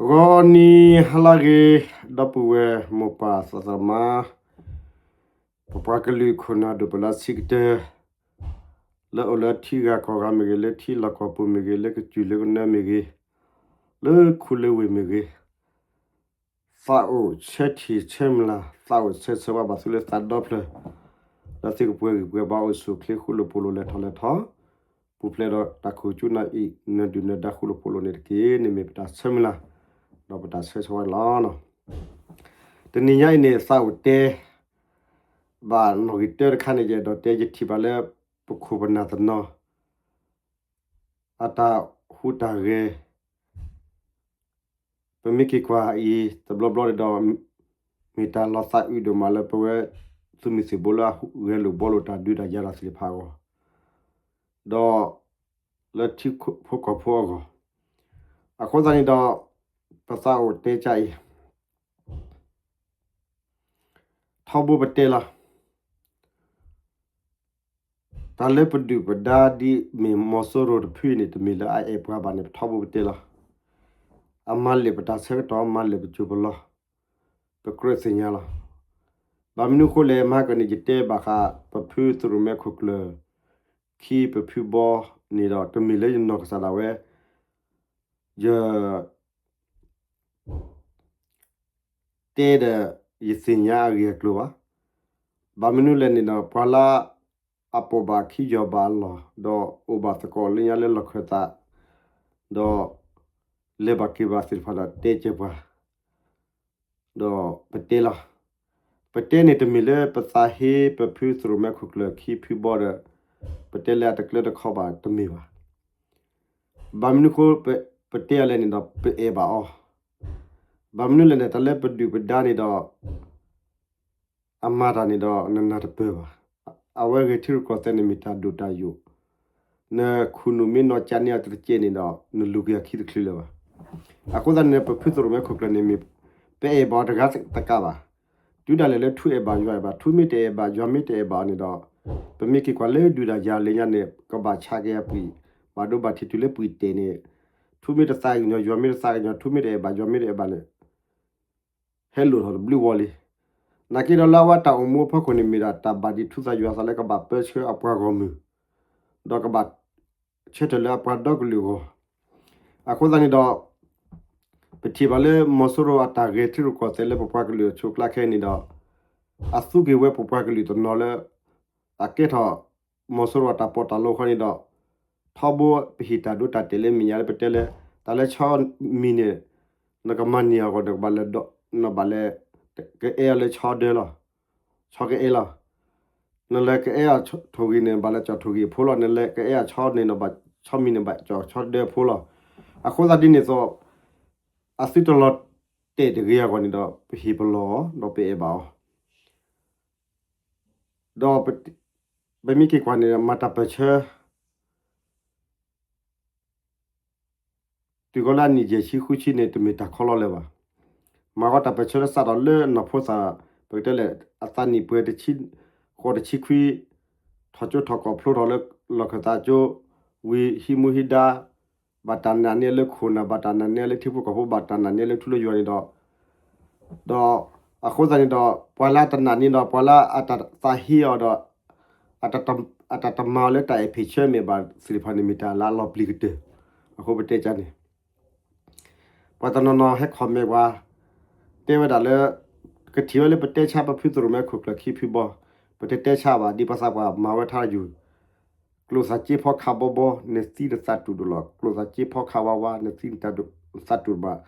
ဂီၤနံၤဟါလၢအဂ့ၤ, ဒီပုၢ်ဝဲၢ်မိၢ်ပၢ်သးသမါ, ပပှၤကလုာ်ခိၣ်နၢ်ဒိၣ်ပလၢဆံးကတၢၢ်, လၢအိၣ်လၢထံဂၤကီၢ်ဂၤမ့ၢ်ဂ့ၤ, လၢထံလီၢ်ကီၢ်ပူၤမ့ၢ်ဂ့ၤ, လၢကစၢၢ်လၢကနၢမ့ၢ်ဂ့ၤ, လၢခူလၢဝ့ၢ်မ့ၢ်ဂ့ၤ, သးအိၣ်ဆၢထံၣ်ဆၢမုၢ်လၢ်, သးအိၣ်ဆၢဆၢဝါဘၣ်သုလၢသးဒီဖျၢၣ်, လၢသုကပှဲၤဂံၢ်ပှဲၤဘါအိၣ်ဆူၣ်အိၣ်ချ့ဃူလိာ်ဖိးလိာ်လဲၤထီၣ်လဲၤထီ, ပူၤဖျဲးဒီးတၢ်ခိၣ်ကၠူနၢ်အံၤ နၢၤဒုၣ်နၢၤဒါဃူလိာ်ဖိးလိာ်န့ၣ်တက့ၢ်. န့ၣ်မ့ၢ်ပတၢ်ဆၢမုၢ်လၢ်, ဒီးပတၢ်ဆၢဆၢဝါန့ၣ်လီၤ. တနံၤညါအံၤန့ၣ် သးအိၣ်တဲ ဘၣ်နီၣ်ဂံၢ်တၢတခါန့ၣ် ယအဲၣ်ဒိးတဲ ယထံၣ်ဘၣ်လၢပခိၣ်ပနၢ်တနီၤ အတၢ်ဟူးတၢ်ဂဲၤ, ပမ့ၢ်က့ၤကွၢ်အံၤ တဘျီဘျီန့ၣ်ဒီး မ့ၢ်တၢ်လီၤသးအုးဒိၣ်မးလၢပဝဲသုးမုၢ်သံၣ်ဘိလၢအဂဲၤလိာ်ဘှီလိာ်တၢ်ဒုးတၢ်ယၤတၢ်သ့ၣ်တဖၣ်အဂီၢ်, ဒီးလၢထံဖိကီၢ်ဖိအဂီၢ်, အဃိသတးန့ၣ်ဒီး ပသးအိၣ်တဲကါအံၤ ထီဘိပတဲလီၤ. တၢ်လၢပဒုၣ်ပဒါဒ်မ့ၢ်မီၤစိရိၤတဖုအံၤန့ၣ် တမ့ၢ်လၢအအဲၣ်ပှၤဘၣ်န့ၣ် ပထီဘိပတဲလီၤ. အမၤလၢာ်ပတၢ်ဆၢကတီၢ်, မၤလၢာ်ပစိၤပလီၢ်, ပကြၢးသ့ၣ်ညါလီၤ. ဘၣ်မနုၤအဃိလဲၣ် မဟါကန့ၣ် ယတဲဘၣ်ဃးပဖုသရိၣ်မဲခိၣ်ကျၢၢ် ခံပဖုဘီန့ၣ်ဒီး တမ့ၢ်လၢယနီၢ်ကစၢ်ဒၣ်ဝဲ ယ တဲဒီးယသ့ၣ်ညါအဂ့ၢ်အကျိၤဘၣ်. ဘၣ်မနုၤလဲၣ်န့ၣ်ဒီး ပှၤလၢအပိာ်ဘၣ်ခံယီၢ်ဘၣ်အလီၢ် ဒီးအိၣ်ဘၣ်သကိးလၢညါလၢလီၢ်ခၢၣ်သး ဒီးလဲၤဘၣ်က့ၤဘၣ်သ့ၣ်တဖၣ်ဒီးတဲကဲပှၤ ဒီးပတဲလီၤ. ပတဲန့ၣ်တမ့ၢ်လၢပသးဟ့ပဖုသရိၣ်မဲခိၣ်ကျၢၢ်ခံဖုဘီဒီး ပတဲလၢအတကျၢတခီဘၣ်တမ့ၢ်ဘၣ်. ဘၣ်မနုၤအဃိ ပတဲအီၤလဲၣ်န့ၣ်ဒီး ပအဲၣ်ဘၣ်အီၤ. ဘၣ်မနုၤလဲၣ်န့ၣ် တၢ်လၢပဒုၣ်ပဒါန့ၣ်ဒီး အမၤတၢ်န့ၣ်ဒီး နနၢ်တပၢၢ်ဘၣ်. အဝဲဂဲၤထံရူၢ်ကီၢ်သဲးန့ၣ်မ့ၢ်တၢ်ဒိၣ်တၢ်ယိာ်, နခူၣ်နူာ်မ့ၢ်နီၢ်ကၠးန့ၢ်အီၤတကဲးန့ၣ်ဒီး နလူၤက့ၤအခံတချုးလၢၤဘၣ်. အဃိသတးန့ၣ် ပဖုသရိၣ်မဲခိၣ်ကျၢၢ်န့ၣ်မ့ၢ် ပအဲၣ်ဘၣ်အီၤတဂၤတကးဘၣ်. တုၤဒၣ်လဲာ်လၢထူအဲၣ်ဘၣ်ယွၤအဲၣ်ဘၣ်, ထူမ့ၢ်တအဲၣ်ဘၣ်ယွၤမ့ၢ်တအဲၣ်ဘၣ်အီၤန့ၣ်ဒီး ပမ့ၢ်က့ၤကွၢ်လၢဒုၣ်ဒါယၤလၢညါန့ၣ် ကဘၣ်ဆါက့ၤအပှံာ်, ဘၣ်ဒိဘၣ်ထံးတုၤလၢပှံာ်တဲာ်န့ၣ်, ထူမ့ၢ်တသးကညီၤ ယွၤမ့ၢ်တသးကညီၤ ထူမ့ၢ်တအဲၣ်ဘၣ်ယွၤမ့ၢ်တအဲၣ်ဘၣ်န့ၣ် ဟဲလိာ်ထီၣ်တဘျုးဝီလံ. နာ်က့ဒီးလၢအဝဲတၢ်အိၣ်မူအဖီခိၣ်န့ၣ် မ့ၢ်ဒၣ်တၢ်ဘၣ်ဒံးထူသးယွၤသးလၢကဘၣ်ပၢဆှၢအပှၤဂီၢ်မုၢ်, ဒီးကဘၣ်ဆၢထၢၣ်လၢအပှၤဒီကလုာ်အဂီၢ်. အဃိသတးန့ၣ်ဒီး ပထံၣ်ဘၣ်လၢမီၤစိရိၤအတၢ်ဂဲၤထံရူၢ်ကီၢ်သဲးလၢပပှၤကလုာ်အဆိးအကျါခဲအံၤန့ၣ်ဒီး အသူက့ၤဝဲပပှၤကလုာ်တနီၤလၢ အကဲထီၣ်မီၤစိရိၤအတၢ်ပီးတၢ်လီအဃိန့ၣ်ဒီး ထီဘိပဟ့ၣ်တၢ်ဒိတၢ်တဲာ်လၢမဲာ်ညါလၢပတဲလၢ တၢ်လၢဆီမံၤန့ၣ် နကမၤန့ၢ်အဂီၢ် နကဘၣ်လဲၤဒီး နဘၣ်လဲၤ ကအဲၣ်အီၤလၢဆီဒၢလီၤ, ဆီကအဲၣ်လီၤ. နလဲၤကအဲၣ်အီၤထိၣ်ဂံၢ်န့ၣ် ဘၣ်လဲၤကၠီၣ်ထိၣ်ဂံၢ်အဖိလီၤ, နလဲၤကအဲၣ်အီၤဆီန့ၣ် ဆီမံၤန့ၣ် ဘၣ်ကၠီၣ်ဆီဒၢဖိလီၤ. အဃိသတးဒ်န့ၣ်အသိး အသုတလီၤတဲာ်တဂ့ၤအဂီၢ်န့ၣ်ဒီး ပဟ့ၣ်ပလီၢ်အီၤ ဒီးပအဲၣ်ဘၣ်အီၤ ဒီး ပမ့ၢ်က့ၤကွၢ်န့ၣ် မၤတၢ်ပၢၢ်ဆၢ တုၤဃီလၢအနံၣ်ယဲၢ်ဆံဃုဆံန့ၣ် တမ့ၢ်တၢ်ခီလီလၢၤဘၣ်. မၤဃီတၢ်ပၢၢ်ဆၢလၢစးထီၣ်လၢနီၢ်ဖိသၣ် ပကတဲလဲၣ် အသးနံၣ်ပှဲၤတဆံဃိးတဆံခွံ ထီၣ်ကၠိထီၣ်ကီၢ်ဖျိထီၣ်လၢ လီၢ်ခၢၣ်သးကၠိ ဝံၤဟံးမူဟံးဒါ ဘၣ်တၢ်နာ်န့ၢ်လၢခိၣ်နၢ် ဘၣ်တၢ်နာ်န့ၢ်လၢထံဖိကီၢ်ဖိ ဘၣ်တၢ်နာ်န့ၢ်လၢထူလၢယွၤန့ၣ်ဒီး ဒီးအဃိသတးန့ၣ်ဒီး ပှၤလၢအတနာ်န့ၢ်ဒီး ပှၤလၢအတၢ်သးဟ့အီၤဒီး အတၢ်တမၤအီၤလၢတၢ်အဲၣ်ဖ့ၣ်ဆၢမ့ၢ်ဘၣ်သ့ၣ်တဖၣ်န့ၣ် မ့ၢ်တၢ်လၢအလီၤပျံၤကတၢၢ်. အဃိပတဲကါန့ၣ် ပှၤတနီၤနီၤဟဲ comment ပှၤ တဲဝဲဒၣ်လၢ ကထံၣ်ဝဲလၢပတဲဆါပဖုသရိၣ်မဲခိၣ်ကျၢၢ်ခံဖုဘီ, ပတတဲဆါဘၣ် ဒ်ပသးပှၢ်မၤဝဲထါယူၤ ကျိၣ်စၢ်က့ဖီခးဘီဘီ နသံနသးတူၢ်ဒိၣ်လီၤ. ကျိၣ်စၢ်က့ဖီခးဝါဝါ နသံနသးတူၢ်ဘၣ်.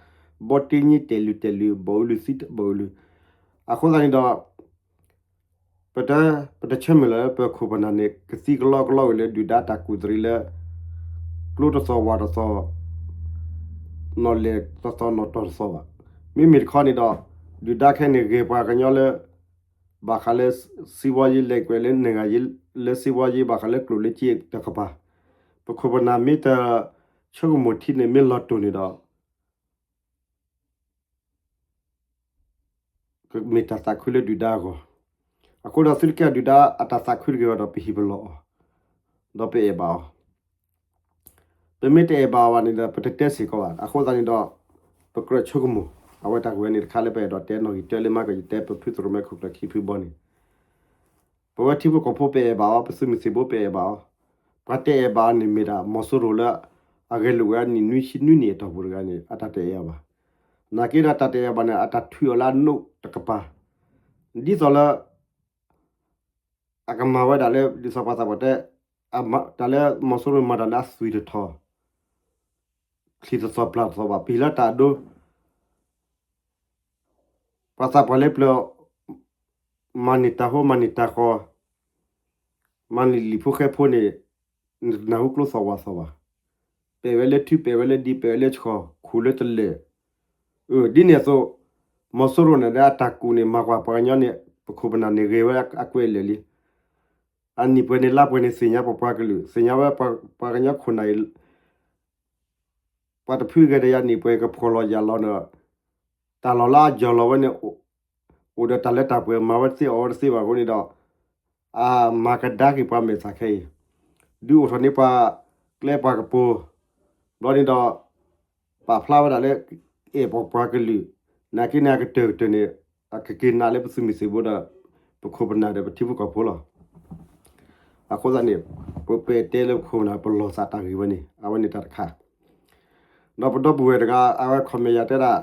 ဘီတ့ညံတဲာ်လုၢ်တဲာ်လုၢ် ဘီအုးလုၢ်သံဘီအုးလုၢ်. အဃိသတးန့ၣ်ဒီး ပတ ပတဆၢမုၢ်လၢ်လၢပခိၣ်ပနၢ်န့ၣ် ကသံကလီကလီဝဲလၢဒုၣ်ဒါတၢ်ကူၣ်သရံးလၢ ကျိတသီၣ်ဝၣ်တသီၣ် နီၣ်လဲၢ်တသီၣ်နီၣ်တီၢ်တသီၣ်ဘၣ်. မ့မ့ၢ်တခီန့ၣ်ဒီး ဒုၣ်ဒါခဲန့ၣ်ဂဲၤပှၤကညီလၢ ဘၣ်ဃးလၢ စံးဝါယံ လဲၤကွဲးလၢနဂၤယံ လၢစံးဝါယံ ဘၣ်ဃးလၢကျိၣ်လၢစ့တကပၤ. ပခိၣ်ပနၢ်မ့ၢ်တ ဆိကမိၣ်ထံန့ၣ်မ့ၢ်လီၤတိၢ်န့ၣ်ဒီး ကမ့ၢ်တၢ်သးခုလၢဒုၣ်ဒါအဂီၢ်. အဃိဒီးသုတကဲဒုၣ်ဒါအတၢ်သးခုတဂ့ၤဘၣ်ဒီး ပဟ့ၣ်ပလီၢ်အီၤ ဒီးပအဲၣ်ဘၣ်အီၤ. ပမ့ၢ်တအဲၣ်ဘၣ်အီၤဘၣ်န့ၣ်ဒီး ပတတဲစ့ၢ်ကီးဘၣ်. အဃိသတးန့ၣ်ဒီး ပကြၢးဆိကမိၣ် အဝဲတၢ်ဂ့ၢ်ဝဲန့ၣ်တခါလၢပအဲၣ်ဒိးတဲနီၣ်ဂံၢ်တၢလၢမၤကယတဲပဖုသရိၣ်မဲခိၣ်ကျၢၢ်ခံဖုဘီန့ၣ် ပဝဲထံဖိကီၢ်ဖိပအဲၣ်ဘၣ်အီၤ ပသုးမုၢ်သံၣ်ဘိပအဲၣ်ဘၣ်အီၤ, ပှၤတအဲၣ်ဘၣ်အီၤန့ၣ်မ့ၢ်ဒၣ်မီၤစိရိၤလၢ အဂဲၤလိာ်ဝဲအနံၣ်နွံဆံနွံနံၣ်အတီၢ်ပူၤတဂၤန့ၣ် အတၢ်တအဲၣ်အီၤဘၣ်. နာ်က့ဒီးတၢ်တအဲၣ်အီၤဘၣ်န့ၣ် အတၢ်ထုးအီၤလၢအနိးတကပၤ, ဒ်သိးလၢ အကမၤဝဲဒၣ်လၢ ဒ်သိးပှၤသးပှၢ်တဲ တၢ်လၢမီၤစိရိၤမၤတၢ်လၢအသွံၣ်တထီၣ် ချံၣ်တသီၣ်ပျၢ်တသီၣ်ဘၣ် ပဟံၣ်လၢတၢ်အဒိ ပှၤသးပှၢ်လၢပျၢၤ မၤန့ၢ်တၢ်ဟိမၤန့ၢ်တၢ်ဃီ မၤန့ၢ်လံာ်ဖိဃဲဖိန့ၣ် နတနၢ်ဟူကျိသီၣ်ဝၣ်သီၣ်ဘၣ်. ပအဲၣ်ဝဲလၢထံ ပအဲၣ်ဝဲလၢဒံ ပအဲၣ်ဝဲလၢဆှီ ခူၣ်လၢတလၢာ်. အၢ ဒ်န့ၣ်အသိး မီၤစိရိၤန့ၣ်ဒီးအတၢ်ကူၣ်န့ၣ် မၤကွၢ်ပှၤကညီန့ၣ် ပခိၣ်ပနၢ်န့ၣ်ဂ့ၤဝဲအကွဲးလၢာ်လံ. အနံၣ်ပှဲၤန့ၣ်လါပှဲၤန့ၣ် သ့ၣ်ညါပပှၤကလုာ် သ့ၣ်ညါဝဲပှၤကညီခိၣ်နၢ်အံၤ ပှၤတဖုဂဲၤဒီးယၤနံၣ်ပှဲၤ ကဖှီၣ်လီၤယာ်လီၤဒီး တၢ်လီၢ်လၢအယီၢ်လီၤဝဲန့ၣ် အိၣ်ဒီးတၢ်လၢတၢ်ပှဲၤ မၤဝဲတသ့အီၣ်ဝဲတသ့ဘၣ်အဃိန့ၣ်ဒီး အမၤကဒါက့ၤပှၤမဲာ်သၣ်ခဲအံၤ ဒုးအိၣ်ထီၣ်န့ၢ်ပှၤကျဲပှၤကပူၤ ဘျီန့ၣ်ဒီး ပာ်ဖျါဝဲဒၣ်လၢ အဲၣ်ပှၤပှၤကလုာ် နာ်က့န့ၣ်အကတၢၢ်ကတၢၢ်န့ၣ် အကက့ၤနာ်လၢပသုးမုၢ်သံၣ်ဘိဒီး ပခိၣ်ပနၢ်ဒီးပထံဖိကီၢ်ဖိလီၤ. အဃိသတးန့ၣ် ပပတဲလၢပခိၣ်ပနၢ်ပလီၢ်သးတၢ်ဂ့ၢ်ဝဲန့ၣ် အဝဲန့ၣ်တၢ်တခါ ဒီးပဒီပုၢ်ဝဲၢ်တဂၤ အဝဲ comment ယၤတဲဒၣ်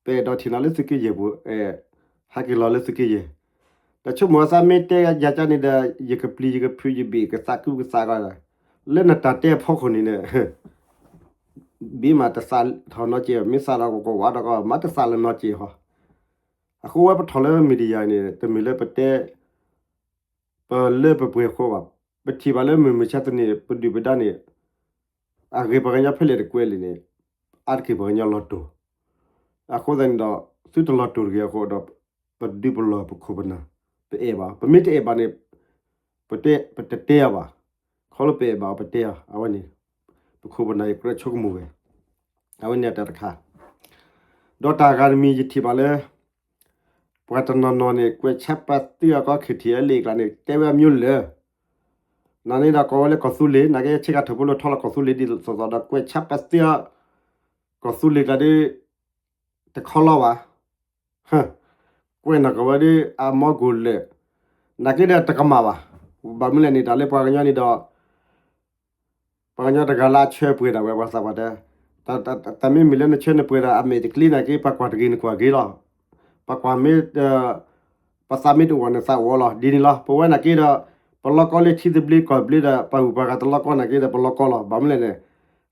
ပအဲၣ်ဒိးထံၣ်နၤလၢသုးက့ယဲၢ်ပူၤ အဲၣ် ဟဲက့ၤလီၤလၢသုးက့ယဲၢ် တဆိကမိၣ်အသးမ့ၢ်တဲယၤကန့ၣ်ဒီး ယကပျံၤယကဖုးယဘ့ၣ်ကသးကူကသးဂီၤ လၢနတၢ်တဲအဖီခိၣ်န့ၣ်န့ၣ် ဘ့မးတသးထီၣ်နီတစဲး မ့ၢ်သးဒီးကဝးဒီးကမၤတသးလၢနီတစဲးဟီ. အဃိဝဲပထီၣ်လၢ media န့ၣ် တမ့ၢ်လၢပတဲ ပလၢပပှဲၤအဃိဘၣ်. ပထံၣ်ဘၣ်လၢမုၢ်မဆါတနံၤ ပဒုၣ်ပဒါန့ၣ် အဂ့ၤပှၤကညီဖဲလဲၣ်တကွဲးလံန့ၣ် အါတက့ၢ်ပှၤကညီလီၤတိၢ်. အဃိသတးန့ၣ်ဒီး သုတလီၤတိၢ်တဂ့ၤအဃိဒီး ပဒုးပလီၢ်ပခိၣ်ပနၢ် ပအဲၣ်ဘၣ်. ပမ့ၢ်တအဲၣ်ဘၣ်န့ၣ် ပတဲ ပတတဲအီၤဘၣ်. ခီလၢပအဲၣ်ဘၣ်အီၤပတဲအီၤ အဝဲန့ၣ် ပခိၣ်ပနၢ်ယကြၢးဆိကမိၣ်ဝဲ အဝဲန့ၣ်တၢ်တခါ ဒီးတၢ်ဂၤတမံၤယထံၣ်ဘၣ်လၢ ပှၤတနီၤနီၤန့ၣ် ကွဲးဆါပာ်သ့အီၤကီး ခ့ၣ်ထံးအလံာ်အကျါန့ၣ် တဲဝဲအမျိုးလၢာ် နာ်န့ၣ်ဒီးကိးဝဲလၢကီၢ်သူလ့ၤ နာ်က့ဆ့ကၤထၢၣ်ဖိလၢထီလီၤကီၢ်သူလ့ၤဒ်သိးသိးဒီး ကွဲးဆါပာ်သ့အီၤ ကီၢ်သူလ့ၤကျါဒီး တခီလီၤဘၣ် ကွဲးနီၣ်ကီးဝဲဒီးအမီကိၣ်လၢာ် နာ်က့ဒီးတကမၣ်ဘၣ်. ဘၣ်မနုၤလဲၣ်န့ၣ် တၢ်လၢပှၤကညီန့ၣ်ဒီး ပှၤကညီတဂၤလၢအဆၢပှဲၤဒၣ်ဝဲ ပှၤသးပှၢ်တဲ, တၢ်မ့ၢ်မ့ၢ်လၢနဆၢနပှဲၤဒၣ်အမဲာ်တကျ့နာ်က့ ပှၤကွၢ်တဂ့ၤနကွၢ်ဂ့ၤလီၤ. ပှၤကွၢ်မ့ၢ် ပသးမ့ၢ်တအိၣ်နသးအိၣ်လီၤ ဒ်န့ၣ်လီၤ. ပဝဲနာ်က့ဒီး ပလီၢ်ကီလၢထံသဘျ့ကီၢ်သဘျ့ဒီး ပှၤဂုၤပှၤဂၤတလီၢ်ကီနာ်က့ဒီး ပလီၢ်ကီလီၤ. ဘၣ်မနုၤလဲၣ်န့ၣ်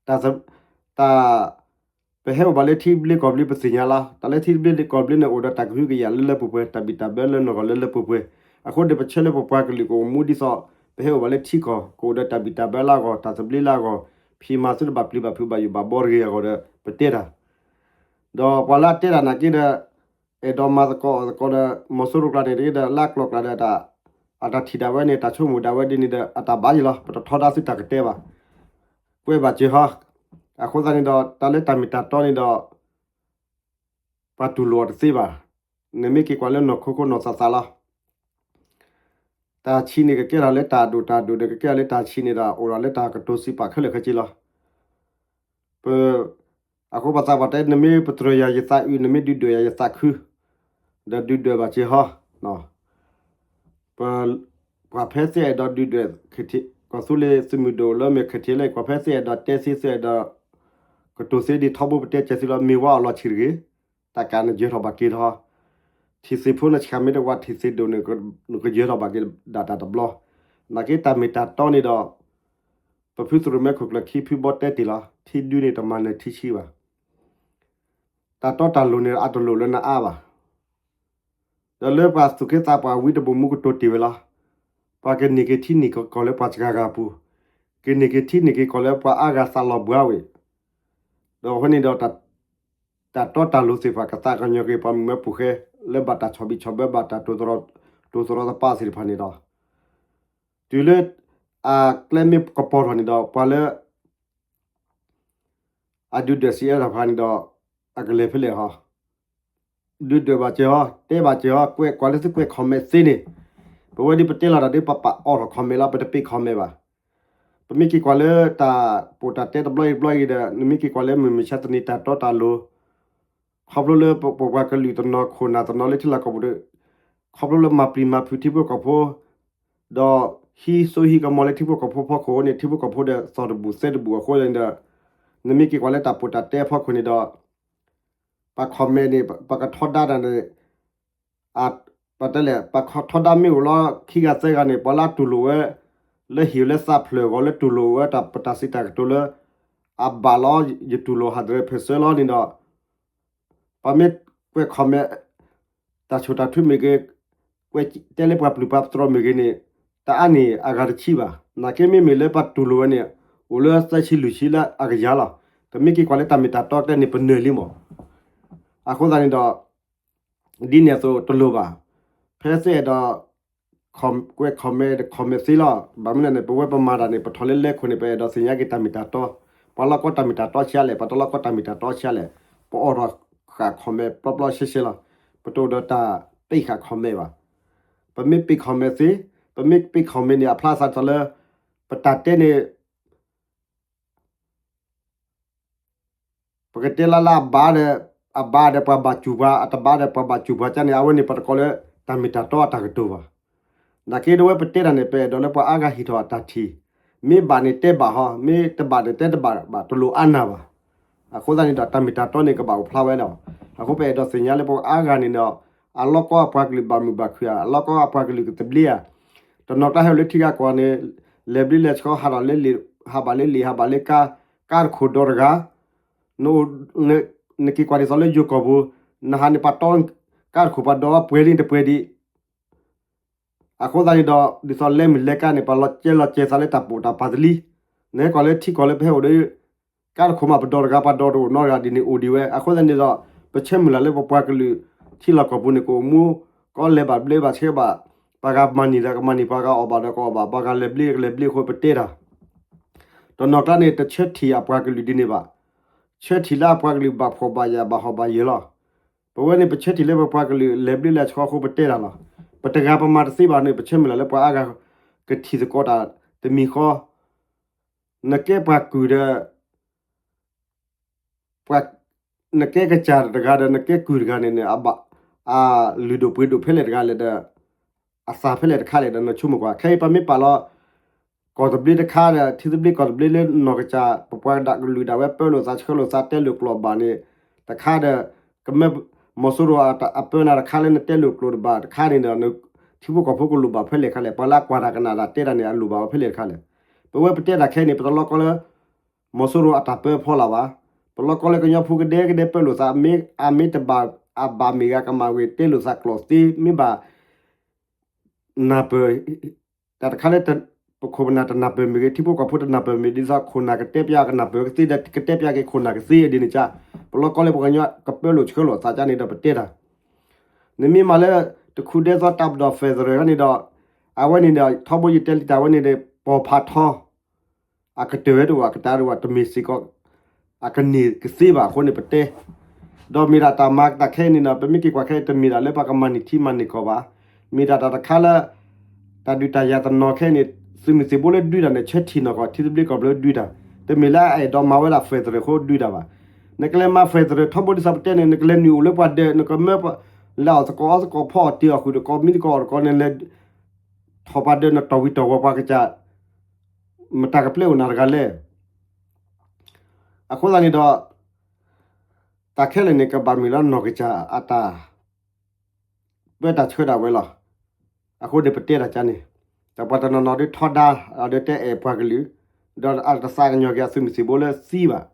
တၢ် တၢ် ပဟဲအိၣ်ဘၣ်လၢထံသဘျ့ကီၢ်သဘျ့ ပသ့ၣ်ညါလီၤ. တၢ်လၢထံသဘျ့ကီၢ်သဘျ့န့ၣ် အိၣ်ဒီးတၢ်ကဟုကယာ်လၢလၢပှဲၤပှဲၤ တၢ်ဘံၣ်တၢ်ဘၢလၢနီၢ်ကီၢ်လၢလၢပှဲၤပှဲၤ. အဃိဒီးပဆၢလၢပပှၤကလုာ်ကအိၣ်မူဒ်သိး ပဟဲအိၣ်ဘၣ်လၢထံကီၢ် ကအိၣ်ဒီးတၢ်ဘံၣ်တၢ်ဘၢလၢအဂီၢ် တၢ်သဘျ့လၢအဂီၢ် ဖံးမၤသုတဘၣ်ပျံၤဘၣ်ဖုးဘၣ်ယိၣ်ဘၣ်ဘီတဂ့ၤအဂီၢ်ဒီး ပတဲတၢ် ဒီးပှၤလၢအတဲတၢ်နာ်က့ဒီး အဲၣ်ဒိးမၤသကိးအီၤသကိးဒီး မီၤစိရိၤကျါန့ၣ်တက့ဒီး လၢအကျိၤကျါဒီး အတၢ်ထံၣ်ဒၣ်ဝဲန့ၣ် တၢ်ဆိကမိၣ်ဒၣ်ဝဲဒ်န့ၣ်ဒီး အတၢ်ဘၣ်ယံၤလီၤ. ပတထီဒါသုတၢ်ကတဲဘၣ်. ကွဲးဘၣ်စၢၤဟီ. အဃိသတးန့ၣ်ဒီး တၢ်လၢတၢ်မ့ၢ်တၢ်တီန့ၣ်ဒီး ပှၤတူၢ်လိာ်အီၤတသ့ဘၣ်. နမ့ၢ်က့ၤကွၢ်လၢနီၢ်ခိခိၣ်နီၢ်သးသးလီၤ. တၢ်ဆံးန့ၣ်ကကဲထီၣ်လၢတၢ်ဒိၣ် တၢ်ဒိၣ်န့ၣ်ကကဲထီၣ်လၢတၢ်ဆံးန့ၣ်ဒီး အိၣ်ဒီးလၢတၢ်ကတိၤစံးပာ်ခဲလၢာ်ခဲဆ့လီၤ. ပ အဃိပှၤသးပှၢ်တဲ နမ့ၢ်ပတြၢၤယၤယသးအုး နမ့ၢ်ဒုးဒွဲၣ်ယၤယသးခု ဒီးဒုးဒွဲၣ်ဘၣ်စ့ၢ်ဟီ. ပ ပှၤဖဲသ့ၣ်အဲၣ်ဒိးဒုးဒွဲၣ် ကီၢ်သူလ့ၤသုးမုၢ်ဒိၣ်လၢမ့ၢ် ခ့ၣ်ထံး လၢ ပှၤဖဲသ့ၣ်အဲၣ်ဒိးတဲသ့ သ့ၣ်အဲၣ်ဒိး ကတိၤသ့ဒ်ထီဘိပတဲစဲးသ့လီၤ. မ့ၢ်ဝါအီၤလီၤဆံးတဂ့ၤ တၢ်ကးနယၢၤထီၣ်ဘၣ်က့ၤထီၣ် ထံၣ်သ့ၣ်ဖိနဆှးမ့ၢ်တဝးထံၣ်သ့ၣ်ဒိၣ်န့ၣ် နကယၢၤထီၣ်ဘၣ်က့ၤဒၣ်တၢ်တဘျီ. နာ်က့တၢ်မ့ၢ်တၢ်တီန့ၣ်ဒီး ပဖုသရိၣ်မဲခိၣ်ကျၢၢ်ခံဖုဘီတဲတ့ၢ်လီၤ. ထံဒုန့ၣ်တမၤနၢၤထံဆံဘၣ်. တၢ်တီတၢ်လိၤန့ၣ်အတလိၣ်လၢနအါဘၣ်. ဒီးလၢပှၤသူၣ်က့သးပှၢ်ဝံတဘိၣ်မူကတိၤတ့ၢ်ဝဲလီၤ. ပှၤကန့ၢ်က့ၤထံန့ၢ်ကီၢ်လၢပှၤစှၤဂၤအပူၤ, ကန့ၢ်က့ၤထံန့ၢ်က့ၤကီၢ်လၢပှၤအါဂၤသးလီၤဘှါဝဲ, ဒီးအဃိန့ၣ်ဒီး တၢ်တီတၢ်လိၤသ့ၣ်တဖၣ် ကသးကညီၤက့ၤပှၤမုၢ်မၢဖိဃဲ လၢဘၣ်တၢ်ဆီၣ်ဘံၣ်ဆီၣ်ဘၢဘၣ်တၢ်တိၤသရီသပးသ့ၣ်တဖၣ်န့ၣ်ဒီး တုၤလၢ အကျဲမ့ၢ်ကပီၤထီၣ်န့ၣ်ဒီး ပှၤလၢ အဒုးဒွဲၣ်စံးအဲၣ်တၢ်တဖၣ်န့ၣ်ဒီး အကလဲၤဖဲလဲၣ်ဟီ, ဒုးဒွဲၣ်ဘၣ်စၢၤဟီ, တဲဘၣ်စၢၤဟီ, ကွဲးကွၢ်လၢသုကွဲး comment သ့န့ၣ်, ပဝဲဒ်ပတဲလီၤတၢ်ဒ်ပပာ်အီၣ်ထီၣ် comment လီၤ, ပတပ့ၤ comment ဘၣ်. ပမ့ၢ်က့ၤကွၢ်လၢတၢ်ပိာ်တၢ်တဲတဘျီအံၤတဘျီအံၤဒီး နမ့ၢ်က့ၤကွၢ်လၢမုၢ်မဆါတနံၤတၢ်တီတၢ်လိၤ, ခီဖျိလၢပပှၤကလုာ်တနီၤခိၣ်နၢ်တနီၤလၢထံလီၢ်ကီၢ်ပူၤဒီး ခီဖျိလၢမၤပျံၤမၤဖုးထံဖိကီၢ်ဖိ ဒီးဟံးစိဟံးကမီၤလၢထံဖိကီၢ်ဖိဖီခိၣ်န့ၣ် ထံဖိကီၢ်ဖိဒီးသီၣ်တဘူၣ်သဲတဘူၣ်အဃိန့ၣ်ဒီး နမ့ၢ်က့ၤကွၢ်လၢတၢ်ပီးတၢ်တဲအဖီခိၣ်န့ၣ်ဒီး ပှၤ comment န့ၣ် ပှၤကထီဒါတၢ်န့ၣ် ပတဲလဲၣ် ပှၤထီဒါမ့ၢ်အိၣ်လီၤခံဂၤသၢဂၤန့ၣ် ပှၤလၢအတူၢ်လိာ်ဝဲ လၢဟံၣ်လၢသးဖျၢၣ်အဂီၢ် လၢတူၢ်လိာ်ဝဲတၢ်ပတၢ်စံးတၢ်ကတိၤလၢ အဘၣ်လီၤ ယတူၢ်လိာ် hundred percent လီၤန့ၣ်ဒီး ပမ့ၢ်ကွဲး comment တၢ်ဆိၣ်တၢ်ထုမ့ၢ်ဂ့ၤ, ကွဲးတဲလၢပှၤပျုၢ်ပှၤပတြီမ့ၢ်ဂ့ၤန့ၣ် တအါန့ၢ်အဂၤတဆံဘၣ်. နာ်က့မ့မ့ၢ်လၢပှၤတူၢ်လိာ်ဝဲန့ၣ် အိၣ်လၢသၢဆံလွံၢ်ဆံလၢအကယၤလီၤ. တမ့ၢ်က့ၤကွၢ်လၢတၢ်မ့ၢ်တၢ်တီတဲန့ၣ် ပနၢၤလံမး. အဃိသတးန့ၣ်ဒီး ဒ်န့ၣ်အသိးတလိၣ်ဘၣ်. ဖဲသ့အဲၣ်ဒိး ကွဲး comment comment သ့လီၤ. ဘၣ်မနုၤန့ၣ် ပဝဲပမၤတၢ်န့ၣ် ပထီၣ်လၢလဲခိၣ်န့ၣ် ပအဲၣ်ဒိးသ့ၣ်ညါက့ၤတၢ်မ့ၢ်တၢ်တီ, ပှၤလီၢ်ကီတၢ်မ့ၢ်တၢ်တီဆံးလဲၣ်, ပှၤတလီၢ်ကီတၢ်မ့ၢ်တၢ်တီဆံးလဲၣ်, ပအိးထီၣ်ဃာ် comment ပျီပျီရှဲရှဲလီၤ. ပတအိၣ်ဒီးတၢ်ပ့ၢ်ဃာ် comment ဘၣ်. ပမ့ၢ်ပ့ၢ် comment သ့, ပမ့ၢ်ပ့ၢ် comment န့ၣ် အဖျါသးထီၣ်လၢ ပတၢ်တဲန့ၣ် ပကတဲလၢလၢအဘၣ်ဒီး အဘၣ်ဒီးပှၤဘၣ်စူၢ်ပှၤ, အတဘၣ်ဒီးပှၤဘၣ်စူၢ်ပှၤကန့ၣ် အဝဲန့ၣ်ပတကိးလၢ တၢ်မ့ၢ်တၢ်တီအတၢ်ကတိၤဘၣ်. နာ်က့ဒီးဝဲပတဲတၢ်န့ၣ် ပအဲၣ်ဒိးလၢပှၤအါဂၤဟ့ၣ်ထီၣ်အတၢ်ထံၣ်, မ့ၢ်ဘၣ်န့ၣ်တဲဘၣ်ဟီ, မ့ၢ်တဘၣ်န့ၣ်တဲတဘၣ်ဘၣ်, တလိၣ်အါနၢ်ဘၣ်. အဃိသတးန့ၣ်ဒီး တၢ်မ့ၢ်တၢ်တီန့ၣ်ကဘၣ်အိၣ်ဖျါဝဲလီၤ. အဃိပအဲၣ်ဒိးသ့ၣ်ညါလၢပှၤအါဂၤန့ၣ်ဒီး အလီၢ်ကီအပှၤကလုာ်ဘၣ်မုာ်ဘၣ်ခုၣ်ဧါ, အလီၢ်ကီအပှၤကလုာ်ကသဘျ့ဧါ. တနီၤကျါဟဲအိၣ်လၢထံဂၤကီၢ်န့ၣ် လဲၤဘျ့လဲၤဆှီ ဟးဒီးလၢလံာ်, ဟးဘၣ်လၢလံာ် ဟးဘၣ်လၢကါ, ကါတခိၣ်ဒီတဂၤ, နက့ၤကွၢ်ဒ်သိးလၢယိၤကီၢ်ပူၤ, နဟးန့ၣ်ပှၤတီ ကါတခိၣ်ပှၤဒီပှဲၤဒ်တပှဲၤဒံး. အဃိသတးန့ၣ်ဒီး ဒ်သိးလဲမုၢ်လဲကါန့ၣ် ပှၤလီၤကဲလီၤကဲသးလၢတၢ်ပီးတၢ်ပၤတလံ. နဟဲကွၢ်လၢထံကီၢ်လၢပဟဲအိၣ်ဒီး ကါတခိၣ်မးပဒီတဂၤ ပှၤဒီတအိၣ်နီတဂၤဒ်န့ၣ်အိၣ်ဒံးဝဲ. အဃိသတးန့ၣ်ဒီး ပဆၢမုၢ်လၢ်လၢပပှၤကလုာ်ထံလီၢ်ကီၢ်ပူၤန့ၣ် ကအိၣ်မူ ကီလဲၤဘၣ်ဘျ့ဘၣ်ဆှၢဘၣ်, ပှၤဂၤမၤန့ၢ်ဒီးကမၤန့ၢ်, ပှၤဂၤအီၣ်ဘၣ်ဒီးကအီၣ်ဘၣ်, ပှၤဂၤလဲၤဘျ့ကလဲၤဘျ့အဃိပတဲတၢ်. တနီၤကျါန့ၣ် တဆၢထံၣ်အပှၤကလုာ်ဒ်န့ၣ်ဘၣ်. ဆၢထံၣ်လၢအပှၤကလုာ်ဘၣ်ဖှီၣ်ဘၣ်ယာ်ဘၣ်ဟီၣ်ဘၣ်ယၢၤလီၤ. ပဝဲန့ၣ် ပဆၢထံၣ်လၢပပှၤကလုာ်လဲၤဘျ့လဲၤဆှီအဃိပတဲတၢ်လီၤ. ပတဂၤပမၤတသ့ဘၣ်န့ၣ် ပဆၢမုၢ်လၢ်လၢပှၤအါဂၤကထံၣ်သကိးတၢ်တမံၤဃီ, နကဲပှၤကုၢ်ဒီး ပှၤ, နကဲကစၢ်တဂၤဒီး နကဲကုၢ်တဂၤန့ၣ်န့ၣ် အလုၢ်ဒိၣ်ပှ့ၤဒိၣ်ဖဲလဲၣ်တဂၤလဲၣ်ဒီး အသးဖဲလဲၣ်တခါလဲၣ်ဒီး နဆိကမိၣ်ကွၢ်. ခဲအံၤပမ့ၢ်ပာ်လီၤ ကီၢ်သဘျ့တခါဒီး ထံသဘျ့ကီၢ်သဘျ့လၢနီၢ်ကစၢ် ပပှၤကလုာ်ဒၣ်ဝဲပၢလိာ်သးဆှၢလိာ်သးတဲလိာ်ကျိာ်ဘၣ်န့ၣ် တခါဒီး ကမၢ မီၤစိရိၤအပၢနၤတခါလၢနတဲလိာ်ကျိာ်တဘၣ်တခါန့ၣ်ဒီး ထံဖိကီၢ်ဖိကလိၣ်ဘၣ်ဖဲလဲၣ်တခါလဲၣ်. ပှၤလၢအကွၢ်တၢ်ကနၣ်တၢ်တဲတၢ်န့ၣ် အလိၣ်ဘၣ်ဝဲဖဲလဲၣ်တခါလဲၣ်. ပဝဲပတဲတၢ်ခဲအံၤန့ၣ် ပတလီၤကီလၢ မီၤစိရိၤအတၢ်ပၢအဖီလာ်ဘၣ်. ပလီၤကီလၢကညီဖိကဒဲကဒဲပၢလိာ်သး မ့ၢ်အမ့ၢ်တဘၣ် အဘၣ်မ့ၢ်ဂ့ၤ ကမၣ်ဂ့ၤ တဲလိာ်သးကျိာ်သ့ မ့ၢ်ဘၣ် နၢ်ပၢၢ် တၢ်တခါလၢ ပခိၣ်ပနၢ်တနၢ်ပၢၢ်မ့ၢ်ဂ့ၤ ထံဖိကီၢ်ဖိတနၢ်ပၢၢ်မ့ၢ် ဒ်သိးခိၣ်နၢ်ကတဲပၠးကနၢ်ပၢၢ်ကသ့ဒီး ကတဲပၠးက့ၤခိၣ်နၢ်ကသ့ဒ်န့ၣ်ကါ, ပလီၤကီလၢပှၤကညီကပၢလိာ်ဆှၢလိာ်သးကါန့ၣ်ဒီးပတဲတၢ်. နမ့ၢ်မၤလၢ တခူဒဲသီတၢ်ပဒီၣ် federal န့ၣ်ဒီး အဝဲန့ၣ်ဒီး ထီဘိယတဲလံတၢ်ဝဲန့ၣ်ဒီး ပိာ်ဖးထီ အကတၢၢ်ဝဲတအိၣ် အကတၢၢ်တအိၣ် တမ့ၢ်စ့ၢ်ကီး အကန့ၢ်ကသ့ဘၣ်အဃိန့ၣ် ပတဲ ဒီးမ့ၢ်ဒၣ်တၢ်မၤတၢ်ခဲအံၤန့ၣ်ဒီး ပမ့ၢ်က့ၤကွၢ်ခဲအံၤ တမ့ၢ်ဒၣ်လၢပှၤကမၤန့ၢ်ထံမၤန့ၢ်ကီၢ်ဘၣ်. မ့ၢ်ဒၣ်တၢ်တခါလၢ တၢ်ဒုးတၢ်ယၤတနီၤခဲအံၤန့ၣ် သုးမုၢ်သံၣ်ဘိလၢဒုးတၢ်န့ၣ် ဆၢထံၣ်နီၢ်ကီၢ် ထံသဘျ့ကီၢ်သဘျ့ဒုးတၢ်, တမ့ၢ်လၢအအဲၣ်ဒိးမၤဝဲဒၣ် federal အဃိဒုးတၢ်ဘၣ်. နကလဲၤမၤ federal ထီဘိဒ်သိးပတဲန့ၣ် နကလဲၤနုာ်အိၣ်လၢပှၤဒၢး နကမၢ လဲၤအီၣ်သကိးအီသကိးဖီအီၣ်တ့ၢ်အီၣ်ဃုာ်တကိး မံသကိးအီၣ်တကိး နလဲၤ ထီၣ်ပှၤဒၢး နတီၢ်ဝံၤတီၢ်ဝီၤပှၤကစၢ် မတၤကပျဲအိၣ်နၤတဂၤလဲၣ်. အဃိသတးန့ၣ်ဒီး တၢ်ခဲလၢာ်န့ၣ် ကဘၣ်မ့ၢ်လၢနီၢ်ကစၢ်အတၢ် ပၢတၢ်ဆှၢဒၣ်ဝဲလီၤ. အဃိန့ၣ် ပတဲတၢ်ကါန့ၣ် ဒီးပှၤတနီၤနီၤဒုးထီဒါ ဒီးတဲအဲၣ်ပှၤကလုာ် ဒီးအတသးကညီၤက့ၤအသုးမုၢ်သံၣ်ဘိလၢသံဘၣ်.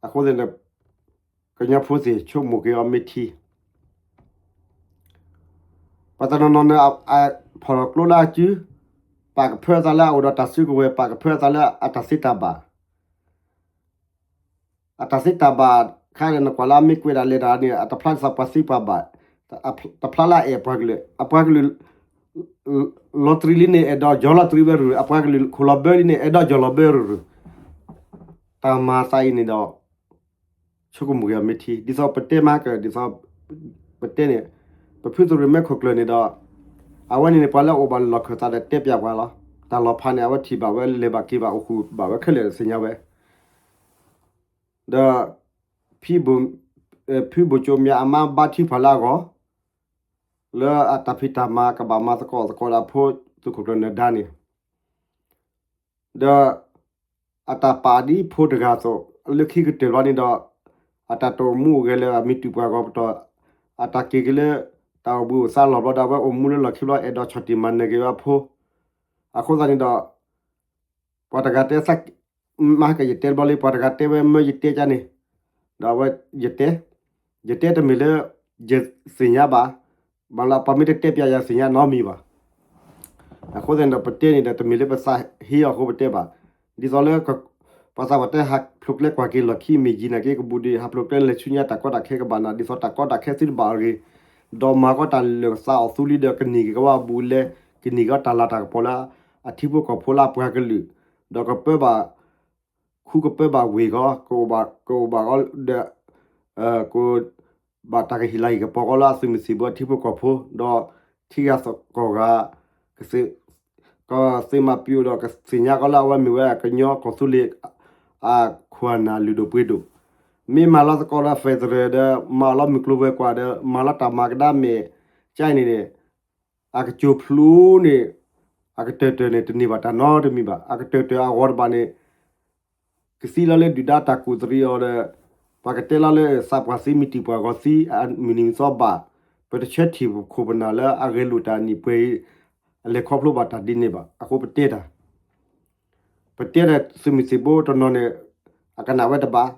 အဃိသတးန့ၣ် ကညီဖိသ့ၣ်ဆိကမိၣ်က့ၤအီၤမ့ၢ်ထံ ပှၤတနီၤနီၤန့ၣ် ဖီၣ်လီၤကျိလၢအစု ပာ်ကဖၢအသးလၢအအိၣ်ဒီးတၢ်စုကဝဲၤ ပာ်ကဖၢအသးလၢအတၢ်သ့တၢ်ဘၣ် အတၢ်သ့တၢ်ဘၣ်ခါဒီး နကွၢ်လၢအမ့ၢ်ကွဲးဒၣ်လဲၤတၢ်န့ၣ် အတဖျါဒ်သိးပှၤသံပှၤဘၣ်, တဖျါလၢအအဲၣ်ပှၤကလုာ်, အပှၤကလုာ် လီၤတရံးလံန့ၣ် အဲၣ်ဒိးယီၤလီၤတရံးဝဲရူၤရူၤ, အပှၤကလုာ်ခိၣ်လီၤဘၢလံန့ၣ် အဲၣ်ဒိးယီၤလီၤဘၢရူၤရူၤ. တၢ်မၤသးအံၤန့ၣ်ဒီး ဆိကမိၣ်က့ၤအီၤမ့ၢ်ထံ ဒ်သိးပတဲမၤကၢၢ် ဒ်သိး ပတဲန့ၣ် ပဖုသရၣ်မဲခိၣ်ကျၢၢ်န့ၣ်ဒီး အဝဲန့ၣ်န့ၣ် ပှၤလၢအအိၣ်ဘၣ်လီၢ်ခၢၣ်သးဒီးတဲပျးပှၤလီၤ. တၢ်လီၤဖးန့ၣ် အဝဲထံၣ်ဘၣ်ဝဲလဲၤဘၣ်က့ၤဘၣ်အိၣ်ဃုာ်ဘၣ်ဝဲခဲလၢာ်သ့ၣ်ညါဝဲ ဒီး ဖံဘိၣ် ဖုဘိၣ်ကၠိမၠးအမါဘါထုကဖၣ်လၢအဂီၢ် လၢအတၢ်ဖံးတၢ်မၤကဘၣ်မၤသကိးသကိးဒီးဖိသုးခိၣ်ကျၢၢ်နၢၤဒါန့ၣ် ဒီး အတၢ်ပာ်ဒ်ဖိတဂၤအသိး လၢခံကတၢၢ်ဘျီန့ၣ်ဒီး အတၢ်တအိၣ်မူအိၣ်ဂဲၤလၢအမ့ၢ်တုၤပှၤဂီၢ်ပတီၢ် အတၢ်က့ၤက့ၤလၢ တၢ်အိၣ်ဘှံးအိၣ်သါလီၢ်ဘျီဒီး အဝဲအိၣ်မူလၢလီၢ်ခံဘျီ အဲၣ်ဒိးဆီၣ်တံၢ်မၤနၢၤက့ၤဝဲအဖိ အဃိသတးန့ၣ်ဒီး ပှၤတဂၤတဲ မ့ၢ်ကယတဲတဘျီလံ ပှၤတဂၤတဲဝဲမၢယတဲကန့ၣ် ဒီးအဝဲ ယတဲ ယတဲတမ့ၢ်လၢ ယသ့ၣ်ညါဘၣ်, ဘၣ်လၢပှၤမ့ၢ်တတဲပျးယၤသ့ၣ်ညါနီတမံၤဘၣ်. အဃိသတးန့ၣ်ဒီး ပတဲန့ၣ်ဒီး တမ့ၢ်လၢပသးဟ့အီၤအဃိပတဲဘၣ်. ဒ်သိးလၢ ပှၤသးပှၢ်တဲဟးဖျိးကျဲကွၢ်က့ၤလီၢ်ခံမ့ၢ်ယံၤနာ်က့ ကဘူးဒံး ဟးဖျိးကျဲလဲၤဆူညါတၢ်ကီတၢ်ခဲကဘၣ်နၤ ဒ်သိးတၢ်ကီတၢ်ခဲသုတဘၣ်အဂ့ၢ်, ဒီးမၤကီးတၢ်လၢာ်ကသးအီၣ်သူလံဒီး ကန့ၢ်က့ၤကဝဲအဘူးအလဲ, ကန့ၢ်က့ၤတၢ်လၤတၢ်ကပီၤလၢ အထံဖိကီၢ်ဖိလၢအပှၤကလုာ်, ဒီးကပၢဘၣ် ခူကပၢဘၣ်ဝ့ၢ်ဂီၢ် ကအိၣ်ဘၣ် ကအိၣ်ဘၣ်ဂီၢ်ဒီး က ဘၣ်တၢ်ကဟ့ၣ်လၤဟ့ၣ်ကပီၤကီးလၢအသုးမုၢ်သံၣ်ဘိအထံဖိကီၢ်ဖိ ဒီးထံဂၤသကိးဂၤ ကသ့ၣ်မၤပျီဒီး ကသ့ၣ်ညါကီးလၢအဝဲမ့ၢ်ဝဲကညီကီၢ်သူလ့ၤ အခိၣ်အနၢ်လုၢ်ဒိၣ်ပှ့ၤဒိၣ်, မ့ၢ်မၤလီၤသကိးဒီး federal ဒီး မၤလီၤမုၢ်ကျိၤဝဲၤကွာ်ဒီး မၤလီၤတၢ်မၤကဒါမဲာ် ကန့ၣ်န့ၣ် အကစၢၢ်ဖျိန့ၣ် အကတၢၢ်တၢၢ်န့ၣ် တန့ၢ်ဘၣ်တၢ်နီတမံၤဘၣ်. အကတၢၢ်တၢၢ်အဂီၢ်တဘၣ်န့ၣ် ကသံလီၤလၢဒုၣ်ဒါတၢ်ကူၣ်သရံးအီၤဒီး ပှၤကတဲလီၤလၢ သးပှၢ်သံမ့ၢ်တံၢ်ပှၤဂီၢ်သံ အမုၢ်နံၤမုၢ်သီဘၣ်, ပတဆၢထံၣ်ပခိၣ်ပနၢ်လၢအဂဲၤလိာ်တၢ်နံၣ်ပှဲၤအံၤ အလဲၤခီဖျိဘၣ်တၢ်ဒ်န့ၣ်ဘၣ်. အဃိပတဲတၢ် ပတဲဒီးသုးမုၢ်သံၣ်ဘိတနီၤန့ၣ် အကနၣ်ဝဲတဘၣ်,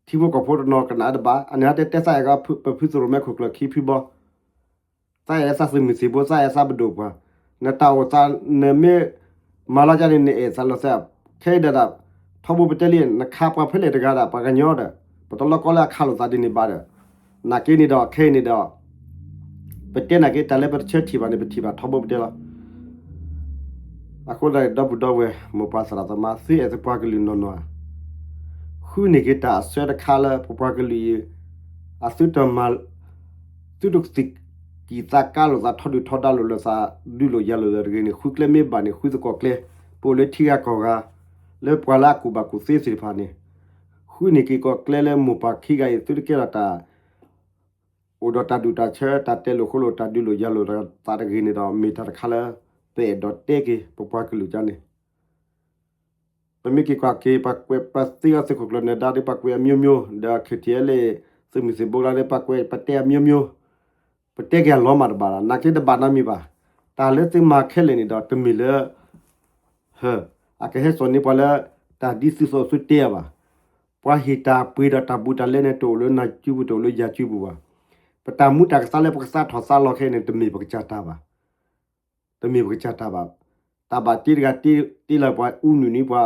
ထံဖိကီၢ်ဖိတနီၤကနၣ်တဘၣ်, အန့ၣ်ဟဲတဲတဲသးအဲၣ်ကီး ပဖုသရိာ်မဲခိၣ်ကျၢၢ်ခံဖုဘီ သးအဲၣ်သးသုးမုၢ်သံၣ်ဘိ သးအဲၣ်သးပဒိၣ်ပှၤ, နတၢ်အိၣ်သး နမ့ၢ်မၤလီၤကန့ၣ် နအဲၣ်သးလီၤသး, ခဲအံၤဒီး ထီဘိပတဲလံ နခးပှၤဖဲလဲၣ်တဂၤဒီး ပှၤကညီဒီး ပတလီၤကီလၢအခးလိာ်သးဒ်န့ၣ်ဘၣ်ဒီး နာ်က့န့ၣ်ဒီး ခဲအံၤန့ၣ်ဒီး ပတဲနာ်က့ တၢ်လၢပတဆၢထံၣ်ဘၣ်န့ၣ် ပထံၣ်ဘၣ်ထီဘိပတဲလီၤ. အဃိဒီး ဒီပုၢ်ဒီဝဲၢ် မိၢ်ပၢ်သရၣ်သမါ သုအဲၣ်သပှၢ်ကလုာ်နီၢ်နီၢ်ဧါ, ဃုန့ၢ်က့ၤတၢ်အဆၢတခါလၢပပှၤကလုာ်အံၤ အသုတမၤ သုတကသံၣ်ကံၢ်သးကါလိာ်သး ထီဒုၣ်ထီဒါလိာ်သး ဒုးလိာ်ယၤလိာ်သးတဂ့ၤန့ၣ် ဃုကျဲမ့ၢ်ဘၣ်န့ၣ် ဃုသကိးကျဲ, ပအိၣ်လၢထံဂၤကီၢ်ဂၤ လၢပှၤလၢအကူၣ်ဘၣ်ကူၣ်သ့သ့ၣ်တဖၣ်န့ၣ် ဃုန့ၢ်က့ၤကီးကျဲလၢမိၢ်ပၢ်ခံဂၤအံၤ သုတကဲထီၣ်တၢ် အိၣ်ဒီးတၢ်ဒူၣ်တၢ်ဆၢ တၢ်တဲလိာ်ဃိလိာ် တၢ်ဒုးလိာ်ယၤလိာ်သးတဂ့ၤန့ၣ်ဒီး မ့ၢ်တၢ်တခါလၢ ပအဲၣ်ဒိးတဲက့ၤ ပပှၤကလုာ်ကန့ၣ် ပမ့ၢ်က့ၤကွၢ်က့ၤ ပှၤကွဲးပသ့အီၤသုးခိၣ်ကျၢၢ်နၢၤဒါဒီး ပှၤကွဲးအမျိုးမျိုး ဒီး KTLA သုးမုၢ်သံၣ်ဘိလၢဒီး ပှၤကွဲးပတဲအမျိုးမျိုး, ပတဲက့ၤအလီၤမၢ်တဘၣ်လီၤ. နာ်က့တဘၣ်နီတမံၤဘၣ်. တၢ်လၢသုမၤခဲလၢာ်န့ၣ်ဒီး တမ့ၢ်လၢ ဟၢ အကဟဲစိာ်န့ၢ်ပှၤလၢ တၢ်ဒ်သုသိးသုတဲအီၤဘၣ်. ပှၤဟ့ၣ်တၢ်ပှ့ၤဒီးတၢ်ဘူးတၢ်လဲန့ၣ် တအိၣ်လၢနၤစုပူၤ တအိၣ်လၢယၤစုပူၤဘၣ်. ပတၢ်မူတၢ်ကသါလၢပကသါထီၣ်သါလီၤခဲအံၤန့ၣ် တမ့ၢ်ပကစၢ်တၢ်ဘၣ်. တမ့ၢ်ပကစၢ်တၢ်ဘၣ်. တၢ်ဘၣ်တ့တဂၤတ့လၢပှၤအူနုၢ်နံၤ ပှၤ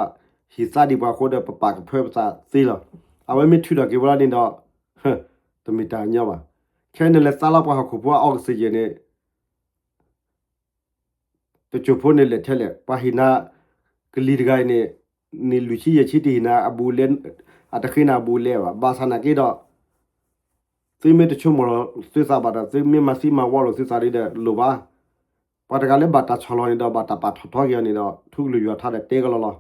ဟ့ၣ်သါဒံးပှၤအဃိဒီး ပပာ်ကဖၢပသးသ့လီၤ. အဝဲမ့ၢ်ထုးထီၣ်က့ၤဝဲလီၤန့ၣ်ဒီး တမ့ၢ်တၢ်ညီဘၣ်. ခဲအံၤနလဲၤသါလီၤပှၤဟီၣ်ခိၣ်ဖိအ oxygen န့ၣ် တစိၢ်ဖိန့ၣ်လဲၣ်ထဲလဲၣ် ပှၤဟ့ၣ်နၤ ကလံၤတဂၤအံၤန့ၣ် နံၣ်လွံၢ်ဆံယဲၢ်ဆံတဟ့ၣ်နၤအဘူးအလဲ အတဃ့နၤအဘူးအလဲဘၣ်. ဘၣ်ဆၣ်နာ်က့ဒီး သုမ့ၢ်တဆိကမိၣ်လီၤသုသးဘၣ်ဒီး သုမ့ၢ်မၤသံမၤဝီလိာ်သုသးဒီး လိၣ်ဘၣ်. ပှၤတဂၤလၢဘၣ်တၢ်ဆီၣ်လီၤန့ၣ်ဒီး ဘၣ်တၢ်ပာ်ထီၣ်ထီက့ၤအီၤန့ၣ်ဒီး ထူကလုၢ်ယွၤထါဒီးတဲကလီလီၤ.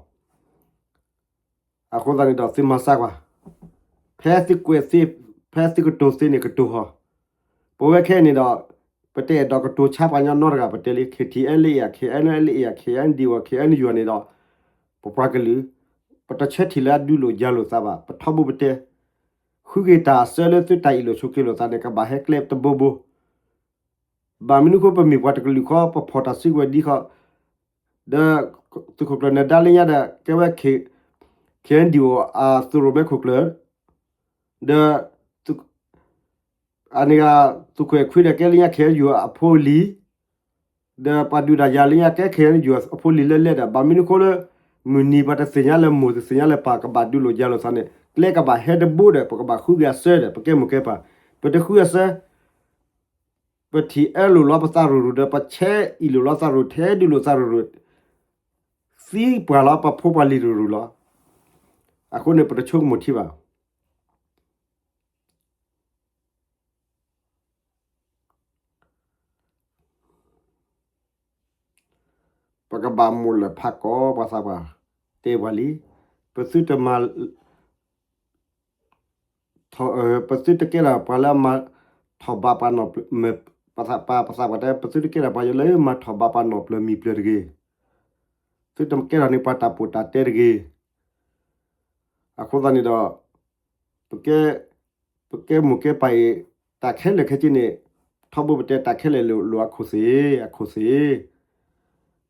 အဃိသတးန့ၣ်ဒီး သုမၤစၢ်ကွၢ်, ဖဲသုကွဲးသ့, ဖဲသုကတိၤသ့န့ၣ်ကတိၤဟီၣ်. ပဝဲခဲအံၤန့ၣ်ဒီး ပတအဲၣ်ဒိးကတိၤဆါပှၤကညီနီတဂၤ ပတဲလံ KTLA ဧါ KNLA ဧါ KNDO ဧါ KNU န့ၣ်ဒီး ပပှၤကလုာ် ပတဆၢထံၣ်လၢအဒုးလိာ်ယၤလိာ်သးဘၣ်. ပထီဘိပတဲ ဃုက့ၤတၢ်အစၢလၢသုတၢ်အ့ၣ်လိာ်ဆိးက့လိာ်သးန့ၣ် ကဘၣ်ဟဲကျဲတဘိဘိ ဘၣ်မနုၤအဃိ ပမ့ၢ်ပှၤတကလုာ်ဃီ ပဖီၣ်တၢ်စုကဝဲၤဒ်ဃီ, ဒီးသုးခိၣ်ကျၢၢ်နၢၤဒါလၢညါဒီး ကဲဝဲ KNDO အသုးရိၣ်မဲခိၣ်ကျၢၢ်, ဒီး အန့ၣ်ဂၤ သုးခိၣ်အဲၣ်ခွံဒီး ကဲလၢညါ KNU အဖိအလံၤ, ဒီးပှၤဒုးတၢ်ယၤလၢညါ ကဲ KNU အဖိအလံၤလၢလဲၣ်ဒီး ဘၣ်မနုၤအဃိလၢ မုၢ်နံၤပှၤတသ့ၣ်ညါလၢမိၢ် တသ့ၣ်ညါလၢပၢ် ကဘၣ်ဒုးလိာ်ယၤလိာ်သးန့ၣ် ကျဲကဘၣ်ဟဲတဘိဒီး ပကဘၣ်ဃုက့ၤအစၢဒီး ပကဲမိၢ်ကဲပၢ်, ပတဃုအစၢ ပထံၣ်အၢလိာ်လီၤပသးရူၤရူၤဒီး ပဆဲအ့ၣ်လိာ်လီၤသးရူၤ ထဲဒုးလိာ်သးရူၤရူၤ သံပှၤလီၤ ပဖိပှၤလံၤရူၤရူၤလီၤ. အဃိန့ၣ် ပတဆိကမိၣ်ထံဘၣ်. ပကဘၣ်မိၣ်လၢၢ်ဖးကီး ပှၤသးပှၢ်တဲပှၤလံ, ပသုတမၤ ပသုတကဲထီၣ်ပှၤလၢမၤထီၣ်ဘးပှၤနီၣ်ပ, ပသးပှၢ်တဲ ပသုတကဲထီၣ်ပှၤလၢမၤထီၣ်ဘးပှၤနီၣ်ပျၢၤမံၤပျၢၤတဂ့ၤ, သုတကဲထီၣ်န့ၢ်ပှၤတၢ်ပီးတၢ်တဲတဂ့ၤ. အဃိသတးန့ၣ်ဒီး ပကဲမိၢ်ကဲပၢ်အံၤ တၢ်ခဲလၢာ်ခဲဆ့န့ၣ် ထီဘိပတဲတၢ်ခဲလၢာ်လိၤလိၤအခိၣ်သ့ၣ် အခိၣ်သ့ၣ်,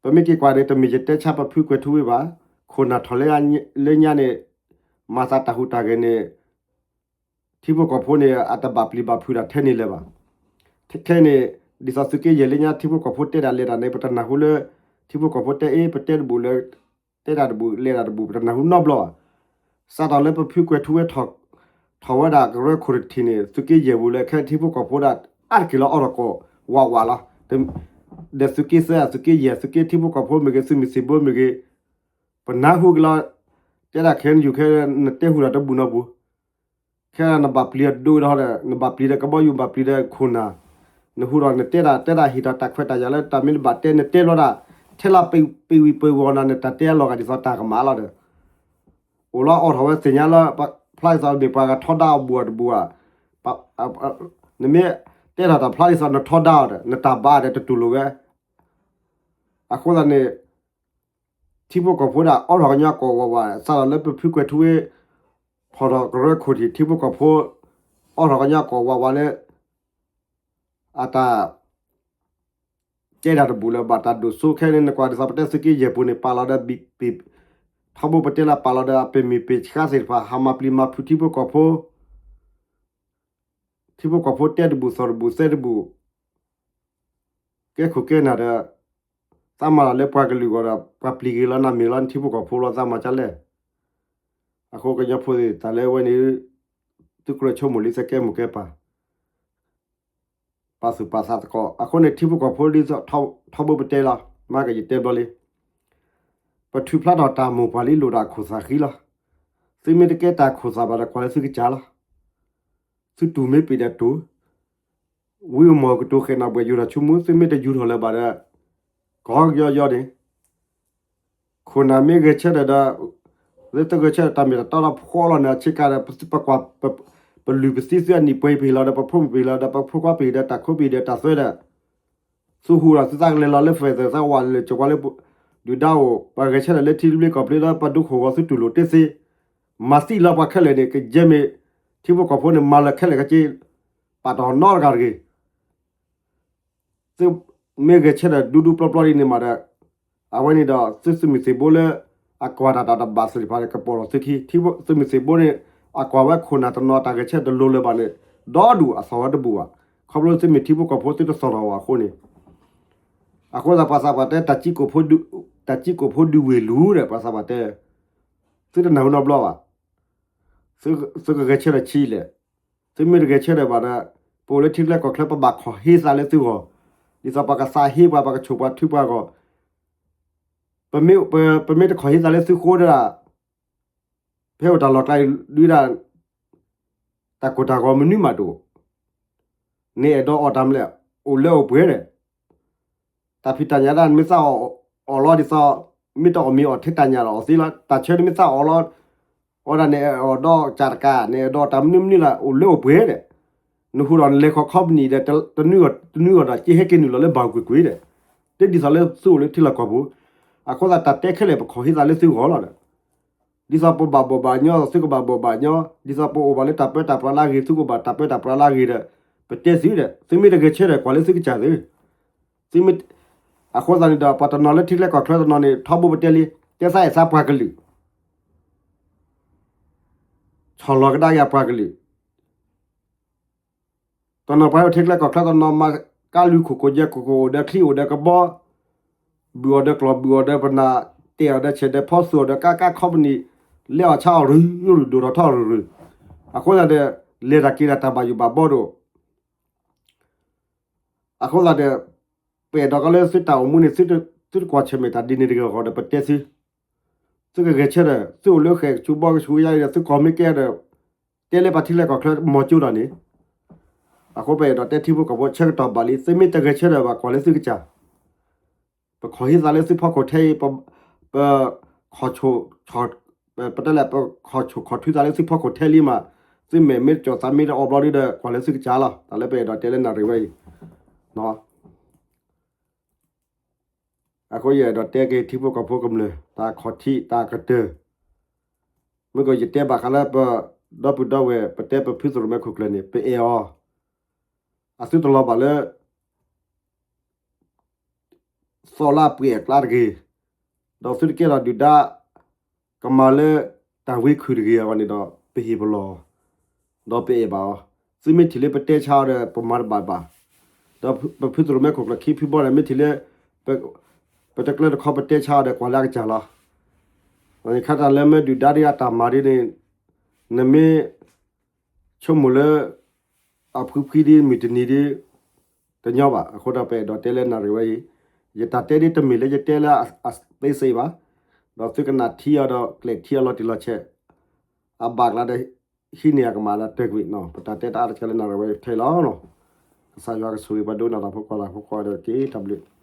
ပမ့ၢ်က့ၤကွၢ်န့ၣ် တမ့ၢ်ယတဲဆါပဖုကွဲၤထူဝ့ဘၣ်, ခိၣ်နၢ်ထီၣ်လၢညါန့ၣ် မၤသးတၢ်ဟူးတၢ်ဂဲၤန့ၣ် ထံဖိကီၢ်ဖိန့ၣ် အတဘၣ်ပျံၤဘၣ်ဖုးတၢ်ထဲန့ၣ်လၢၤဘၣ်. ခဲအံၤန့ၣ် ဒ်သိးသုးက့ယဲၢ်လၢညါ ထံဖိကီၢ်ဖိတဲဒၣ်လဲၤတၢ်န့ၣ် ပတနၢ်ဟူလၢ ထံဖိကီၢ်ဖိတဲအ့ ပတဲတဘူၣ်လၢ တဲတၢ်တဘူၣ် လဲၤတၢ်တဘူၣ် ပတနၢ်ဟူနီတဘျီဘၣ်. စးထီၣ်လၢပဖုကွဲၤထူဝ့ ထီၣ်ဝဲဒၣ်ကရၢခိၣ်တထံၣ်န့ၣ် သုးက့ယဲၢ်ပူၤလၢ ခဲအံၤထံဖိကီၢ်ဖိဒၣ် အါတက့ၢ်လီၤအီထီၣ်ကီၢ်ဝးဝးလီၤ. ဒီးသုးက့သၢ သုးက့ယဲၢ် သုးက့ထံဖိကီၢ်ဖိမ့ၢ်ဂ့ၤ သုးမုၢ်သံၣ်ဘိမ့ၢ်ဂ့ၤ ပနၢ်ဟူက့ၤလီၤ. တဲဒၣ်ခဲအံၤယူၤခဲ နတဲဟူးဒီးတဘူၣ်နီတဘူၣ် ခဲနဘၣ်ပျံၤဒီးဒိဒီး နဘၣ်ပျံၤဒီးကဘီယူၤ ဘၣ်ပျံၤဒီးခိၣ်နၢ်, နဟူးဒီးနတဲဒၣ် တဲဒၣ်ဟ့ၣ်ထီၣ်တၢ်ခွဲးတၢ်ယာ်လၢတၢ်မ့ၢ်နဘၣ်တဲ နတဲလီၤဒၣ် ထဲလၢပဝံၤပဝီၤနၤ နတၢ်တဲအလီၤဂာ်ဒ်သိးတၢ်ကမၣ်လီၤဒီး အိၣ်လီၤအီထီၣ်ဝဲသ့ၣ်ညါလၢ ဖျါဒ်သိးမ့ၢ်ပှၤဂၤထီဒါအီၤတဘူၣ်အတဘူၣ်ဧါ. နမ့ၢ်တဲထီၣ်တၢ်ဖျါဒ်သိးနထီဒါအီၤဒီး နတၢ်ဘါဒီးတတူၢ်လိာ်ဝဲ. အဃိသတးန့ၣ် ထံဖိကီၢ်ဖိဒၣ်အီထီၣ်ကညီကီၢ်ဝးဝး စးထီၣ်လၢပဖုကွဲၤထူဝ့ ဖီၣ်ထီၣ်ကရၢခိၣ်ထံး ထံဖိကီၢ်ဖိ အီထီၣ်ကညီကီၢ်ဝးဝးလၢ အတၢ် တဲတၢ်တဘူၣ်လၢၤဘၣ် တၢ်ဒိၣ်စိခဲအံၤန့ၣ် နကွၢ်ဒ်သိးပတဲသုးက့ယဲၢ်ပူၤန့ၣ် ပာ်လီၤဒီး ထီဘိပတဲလၢပာ်လီၤဒီး ပမ့ၢ်ပ့ၢ်ဆှါသ့ၣ်တဖၣ် ဟးမၤပျံၤမၤဖုးထံဖိကီၢ်ဖိ ထံဖိကီၢ်ဖိတဲတဘူၣ်သီၣ်တဘူၣ်သဲတဘူၣ် ကဲခိၣ်ကဲနၢ်ဒီး သးမၤလီၤလၢပှၤကလုာ်အဂီၢ်ဒီး ပှၤပျံၤက့ၤလီၤနၤမ့ၢ်လီၤ နထံဖိကီၢ်ဖိလီၤ သးမၤကလဲၣ်. အဃိကညီဖိသ့ၣ် တၢ်လၢအဝဲန့ၣ် သုကြၢးဆိကမိၣ်လံ သုကဲမိၢ်ကဲပၢ် ပာ်သူၣ်ပာ်သးသကိး အဃိန့ၣ် ထံဖိကီၢ်ဖိဒ်သိး ထီဘိပတဲလီၤ မၤကယတဲဘျီလံ ပထုးဖျါထီၣ်တၢ်မိၢ်ပှၢ်လံ လိၣ်ဒၣ်ခိၣ်သၣ်ဃံလီၤ. သုမ့ၢ်တကဲတၢ်ခိၣ်သၣ်ဘၣ်ဒီး ကွၢ်လၢသုကစၢ်လီၤ. သုတူၢ်မ့ၢ်ပ့ၢ်ဒီးတူၢ်, ဝံအမီၢ်ကတိၤဃဲၤနၤဘှဲး ယူၤထီၣ်ဆိကမိၣ် သုမ့ၢ်တယူၤထီၣ်လၢၤဘၣ်ဒီး ကီကယီယီန့ၣ် ခိၣ်နၢ်မ့ၢ်ဂဲၤဆၢထၢၣ်ဒီး လၢသုဂဲၤဆၢထၢၣ်တၢ်မ့ၢ်တၢ်တီဒီးဖှီလီၤန့ၣ် အဆ့ကၤဒီး ပကွၢ် ပလုၢ်ပသံသုအနံၣ်ပှဲၤပဟ့ၣ်လီၤဒီး ပဖိမုၣ်ပဟ့ၣ်လီၤဒီး ပဖိခွါပဟ့ၣ်ဒီး တၢ်ခိပဟ့ၣ်ဒီးတၢ်သွဲဒီး သုဟူးဒီးသုသးကလဲၤလီၤလၢ Facebook သးဝးလၢ ကကွၢ်လၢ ဒုၣ်ဒါအိၣ် ပှၤဂဲၤဆၢထၢၣ်လၢထံသဘျ့ကီၢ်သဘျ့ဒီး ပဒိခိၣ်ဂီၤသုတူၢ်လိာ်တသ့ မၤသံလီၤပှၤခဲလၢာ်န့ၣ် ကယဲၢ်မ့ၢ် ထံဖိကီၢ်ဖိန့ၣ် မၤလၢာ်ခဲလၢာ်ခဲဆ့ ပာ်တနီတဂၤတဂ့ၤ သုမ့ၢ်ဂဲၤဆၢထၢၣ်ဒူဒူပျီပျီဒ်န့ၣ်မးဒီး အဝဲန့ၣ်ဒီး သုသုးမုၢ်သံၣ်ဘိလၢ အကွၢ်တၢ်တၢ်တဘၣ်သ့ၣ်တဖၣ်န့ၣ် ကပိာ်ထီၣ်သုခံ သုမုၢ်သံၣ်ဘိန့ၣ် အကွၢ်ဝဲခိၣ်နၢ်တနီၤတၢ်ဂဲၤဆၢထၢၣ်တလိၤလၢၤဘၣ်န့ၣ် ဒီဒူၣ်အသီၣ်ဝဲတဘူၣ်ဘၣ် ခီဖျိသုမ့ၢ်ထံဖိကီၢ်ဖိသုတသီၣ်ထီၣ်ဘၣ်အဃိန့ၣ် အဃိသတးပှၤသးပှၢ်တဲ တၢ်ကံကိၣ်ဖိဒုးဝ့ၢ်လူၤဒီး ပှၤသးပှၢ်တဲ သုတနၢ်ဟူနီတဘျီဘၣ် သုကဂဲၤဆၢထၢၣ်ဆံးလဲၣ်. သုမ့ၢ်တဂဲၤဆၢထၢၣ်ဘၣ်ဒီး ပအိၣ်လၢထံကျဲကီၢ်ချၢ ပဘၣ်ခီၣ်ဟ့သးလၢသုဂီၢ်, ဒ်သိးပှၤကသးဟ့ပှၤ ပှၤကဆိၣ်ပှၤထုပှၤအဂီၢ်, ပမ့ၢ်တခီၣ်ဟ့သးလၢသုဃိဒီး ဖဲအိၣ်တၢ်လီၢ်ကျါအံၤဒုးဒၣ် တၢ်ကိၢ်တၢ်ဂီၤမနုၤမးတအိၣ်, နအဲၣ်ဒိးအီၣ်တၢ်မနုၤလဲၣ် အိၣ်လၢအိၣ်ပှဲၤဒီး တၢ်ဖံးတၢ်ညၣ်ဒၣ် နမ့ၢ်သးအီၣ်လီၤဒ်သိး မ့ၢ်တအီၣ်မ့ၤအီၣ်ထဲတၢ်ညၣ်ဒီးအီၣ်သ့လီၤ. တၢ်ဆၢနမ့ၢ်သးအီၣ်လီၤ အီၣ်ဒၣ်န့ၣ် အီၣ်ဒီးကၢ်တကး နအဲၣ်ဒိးတၢ်မနုၤမနုၤလၢ အိၣ်လၢအိၣ်ပှဲၤဒီး နဟူးဒီးနလဲၤခီၣ် company ဒီး တနွံဂီၢ်ဒီး က့ဟဲက့ၤနုာ်လီၤလၢဘၣ်ကွ့ၢ်ကွ့ၢ်ဒီး တဒ်သိးလၢသုအိၣ်လၢထံလီၢ်ကီၢ်ပူၤ, အဃိသတးတၢ်တဲခဲလၢာ် ပခီၣ်ဟ့သးလၢသုဂီၢ်လီၤဒီး ဒ်သိးပဘၣ်ဘိးဘၣ်ညီ သုကဘၣ်ဘိးဘၣ်ညီ, ဒ်သိးပအိၣ်ဘၣ်လၢတၢ်ပၢတၢ်ပြးလၢအဂ့ၤ သုကဘၣ်တၢ်ပၢတၢ်ပြးလၢအဂ့ၤဒီး ပတဲသုဒီး သုမ့ၢ်တဂဲၤဆၢဒီး ကွၢ်လၢသုကစၢ်သု, သုမ့ၢ်, အဃိသတးန့ၣ်ဒီး ပှၤတနီၤလၢထံကျဲကီၢ်ချၢတနီၤန့ၣ် ထီဘိပတဲလံ, တဲသးအဲၣ်သးပှၤကလုာ်, ဆီၣ်လီၤကဒါက့ၤအပှၤကလုာ် တနီၤပှၤဟဲအိၣ်ထံကျဲကီၢ်ချၢတနီၤ မၤကါလုၢ်ခိၣ်ကိးယဲၢ်ကိၢ်ကိၢ် အိၣ်ဒီးချံအိၣ်ဒီးကဘီ, ဘုၣ်အီၤဒီးကျီၢ်ဘုၣ်အီၤဒီးပနၢ်, တဲအီၤဒီးဆဲးဒီးဖီသူၣ်အီၤဒီးကါကါ company, လဲအီၣ်ဆါအီၣ်ရုၢ်ရုၢ် ဒိၣ်ထီၣ်ထီၣ်ရုၢ်ရုၢ်, အဃိသတးဒီး လဲၤတၢ်က့ၤတၢ်တၢ်ဘၣ်ယိၣ်ဘၣ်ဘီတအိၣ် အဃိသတးဒီး ပအဲၣ်ဒိးကီးလၢသုတၢ်အိၣ်မူန့ၣ် သုတကွၢ်ဆၢၣ်မဲာ်တၢ်ဒ်န့ၣ်တဂ့ၤအဂီၢ်ဒီး ပတဲသု, သုကဂဲၤဆၢထၢၣ်, သုအိၣ်လၢဃဲၣ်ကဆူဘီကဆူယါအံၤဒီး သုကီၢ်မ့ၢ်ကဲဒီး တဲလၢပှၤထံကျဲကီၢ်ချၢမီၤကၠိဒီးန့ၣ်, အဃိပအဲၣ်ဒိးတဲထံဖိကီၢ်ဖိဆၢကတီၢ်ဘၣ်လံ, သုမ့ၢ်တဂဲၤဆၢထၢၣ်ဘၣ် ကွၢ်လၢသုကစၢ် ပခီၣ်ဟ့သးလၢသုဖီခိၣ်ထဲအံၤ, ပ, ပခီၣ်ဆိၣ်, ပတဲလဲၣ် ပခီၣ်ဆိၣ်ခီၣ်ထုသးလၢသုဖီခိၣ်ထဲလံမး, သုမဲာ်မ့ၢ်တကၠီၤသးမ့ၢ်တအီဘျီဒုဒီး ကွၢ်လၢသုကစၢ်လီၤ. တၢ်လၢပအဲၣ်ဒိးတဲလၢနၣ်ရံၣ်ဝဲအံၤ အဃိယအဲၣ်ဒိးတဲက့ၤထံဖိကီၢ်ဖိကမျၢၢ် တၢ်ခီၣ်ထံးတၢ်ကတၢၢ်, မ့ၢ်ကီးယတဲဘၣ်ဃးလၢပဒီပုၢ်ဒီဝဲၢ် ပတဲပဖုသရိၣ်မဲခိၣ်ကျၢၢ်န့ၣ် ပအဲၣ်အီၤ, အသုတလီၤဘၣ်လၢ သီၣ်လၢပှဲၤအကျါတဂ့ၤ, ဒီးသုတကဲထီၣ်ဒုၣ်ဒါ ကမၤလၢတၢ်ဝံခုၣ်တဂ့ၤအဂီၢ်န့ၣ်ဒီး ပဟ့ၣ်ပလီၢ်, ဒီးပအဲၣ်ဘၣ်အီၤ, သုမ့ၢ်ထံၣ်လၢပတဲဆါအီၤဒီး ပမၤတဘၣ်ဘၣ်, ဒီးပဖုသရိၣ်မဲခိၣ်ကျၢၢ်ခံဖုဘီန့ၣ် မ့ၢ်ထံၣ်လၢ ပတကျၢတခီပတဲဆါအီၤဒီး ကွၢ်လၢအကစၢ်လီၤ. ခါတၢ်လၢမ့ၢ်ဒုၣ်ဒါဒ်အတၢ်မၤဒ်န့ၣ် နမ့ၢ် ဆိကမိၣ်လၢ အဖှံဖှံဒ်မုၢ်တနံၤဒ် တညီဘၣ်. အဃိဒီးပအဲၣ်ဒိးတဲလၢနၣ်ရံၣ်ဝဲအံၤ, ယတၢ်တဲဒ်တမ့ၢ်လၢယတဲလၢအသ့စ့ဘၣ်, ဒီးသုကနၣ်ထံအီၤဒီးကျဲးထံအီၤလီၤတံၢ်လီၤဆဲး, အဘၣ်ကျါဒီး ဟံးန့ၢ်အကမၣ်ဒီးတၢၢ်ကွံာ်နီၤ. ပတၢ်တဲတၢ်အါတက့ၢ်လၢနၣ်ရံၣ်ဝဲအံၤထဲလီၤ. ကစၢ်ယွၤကဆိၣ်ဂ့ၤပှၤဒိကနၣ်တၢ်ဖိကိးဂၤဒဲးတက့ၢ်. တၢ်ဘျုး